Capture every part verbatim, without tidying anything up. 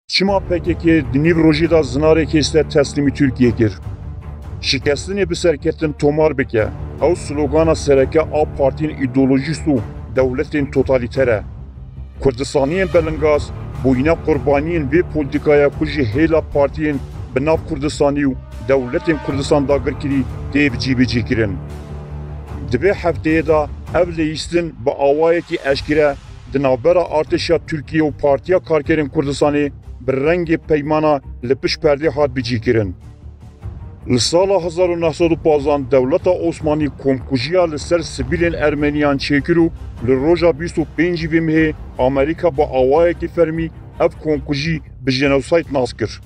Çima P K K di nîv rojê de Zinarê Kêste teslîmî Tirkiyê kir? Şikestinê bi serkeftin tomar bike. Ew slogana sereke a partiyên îdeolojîst û dewletên totalîter e. Kurdistaniyên belingaz bûyîne qurbaniyên vê polîtîkaya ku ji hêla partiyên bi nav Kurdistanî û dewletên Kurdistan dagirkirî tê bi cîbicîkirin. Di vê hefteyê de ev leyîstin bi awayekî eşkere di navbera artêşa Tirkiyê û Partiya Karkerên Kurdistanê bi rengê peymana li pişt perdê hat bicîkirin. Li sala hezar û neh sed û panzdan dewleta Osmanî komkujiya li ser sivîlên Ermeniyan çêkir û li roja bîst û pêncî vê mehê Amerîka bi awayekî fermî ev komkujî bi jenosayd nas kir.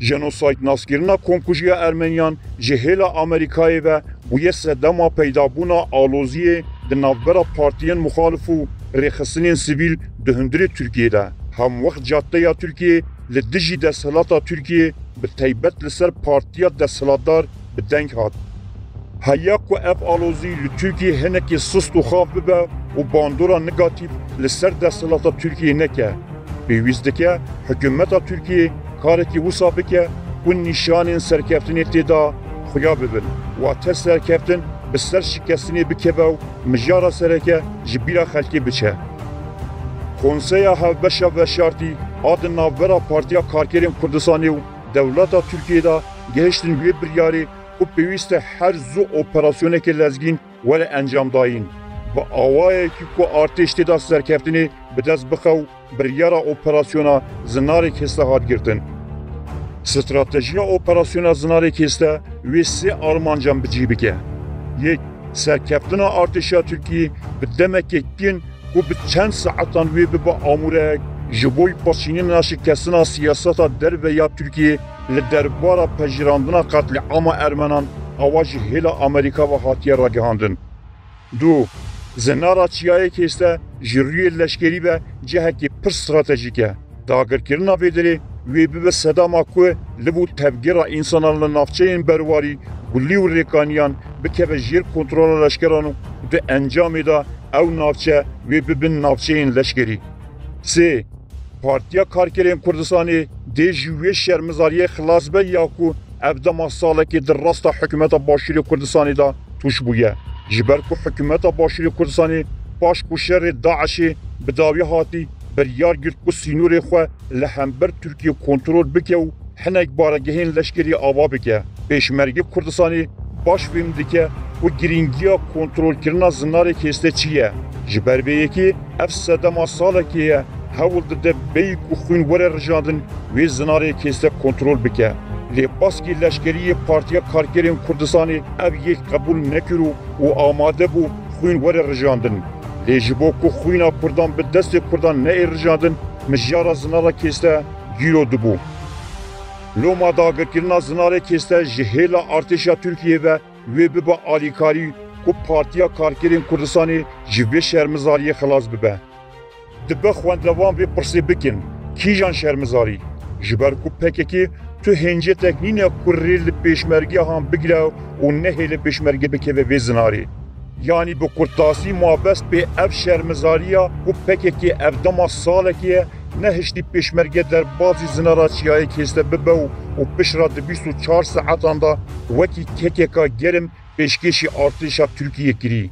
Jenosayd naskirina komkujiya Ermeniyan ji hêla Amerîkayê ve bûye sedema peydabûna aloziyê di navbera partiyên muxalif û rêxistinên sivîl di hundirê Tirkiyê de. Hemwext cadeya Tirkiyê li dijî desthilata Tirkiyê, bi taybet li ser partiya desthilatdar, bi deng hat. Heya ku ev alozî li Tirkiyê hinekî sist û xav bibe û bandora negatîf li ser desthilata Tirkiyê neke, pêwîst dike hikûmeta Tirkiyê karekî wisa bike ku nîşanên serkeftinê tê de xuya bibin, wate serkeftin bi ser şikestinê bikeve û mijara sereke ji bîra xelkê biçe. Konseya Hevbeşa Veşartî a di navbera Partiya Karkerên Kurdistanê û dewleta Tirkiyê de gihiştin wê biryarê ku pêwîst e her zû operasyoneke lezgîn were encamdayîn, bi awayekî ku artêş tê de serkeftinê bi dest bixe û biryara operasyona Zinarê Kêste hat girtin. Stratejiya operasyona Zinarê Kêste wê sê armancan bi cî bike. Yek, serkeftina artêşa Tirkiyê bi demeke kin ku bi çend saetan wê bibe amûrek ji bo paşînîna şikestina siyaseta derve ya Tirkiyê li derbara pejirandina qetlîama Ermenan, awa ji hêla Amerîka ve hatiye ragihandin. Du, Zinara Çiyayê Kêste ji rûyê leşkerî ve cihekî pir stratejîk e. Dagirkirina vê derê wê bibe sedema ku liv û tevgera însanan li navçeyên berwarî, gulî û rêkaniyan bikeve jêr kontrola leşkeran û di encamê de ew navçe wê bibin navçeyên leşkerî. Sê, Partiya Karkerên Kurdistanê dê ji wê şermizariyê xilas be ya ku ev dema salekê di rasta hikûmeta Başûrê Kurdistanê de tûş bûye. Ji ber ku hikûmeta Başûrê Kurdistanê paş ku şerê DAIŞê bi dawî hatî biryar girt ku sînorê xwe li hember Tirkiyê kontrol bike û hinek baregehên leşkerî ava bike. Pêşmerge Kurdistanê baş fêm dike ku girîngiya kontrolkirina Zinarê Kêste çi ye. Ji ber vê yekê ev sedema salekê ye, hewl dide bêyî ku xwîn were rijandin, wê Zinarê Kêste kontrol bike. Lê baskê leşkerî yê Partiya Karkerên Kurdistanê ev yek qebûl nekir û, û amade bû xwîn were rijandin. Lê ji bo ku xwîna Kurdan bi destê Kurdan neyê rijandin, mijara Zinara Kêste gîro dibû. Loma dagirkirina Zinarê Kêste ji hêla artêşa Tirkiyê ve wê bibe alîkarî ku Partiya Karkerên Kurdistanê ji vê şermizariyê xilas bibe. Dibe xwendlevan vê pirsê bikin, kîjan şermizarî? Ji ber ku P K K tu hêncetek nîne ku rê li pêşmergehan bigire û nehêle pêşmerge bikeve vê Zinarê. Yanî bi kurtasî mabest pê ev şermizariya ku P K K ev dema salekê ye, nehiştî pêşmerge derbazî Zinara Çiyayê Kêste bibe û, û piştre di bîst û çar saetan de wekî K K K gerim pêşkêşî artêşa Tirkiyê kirî.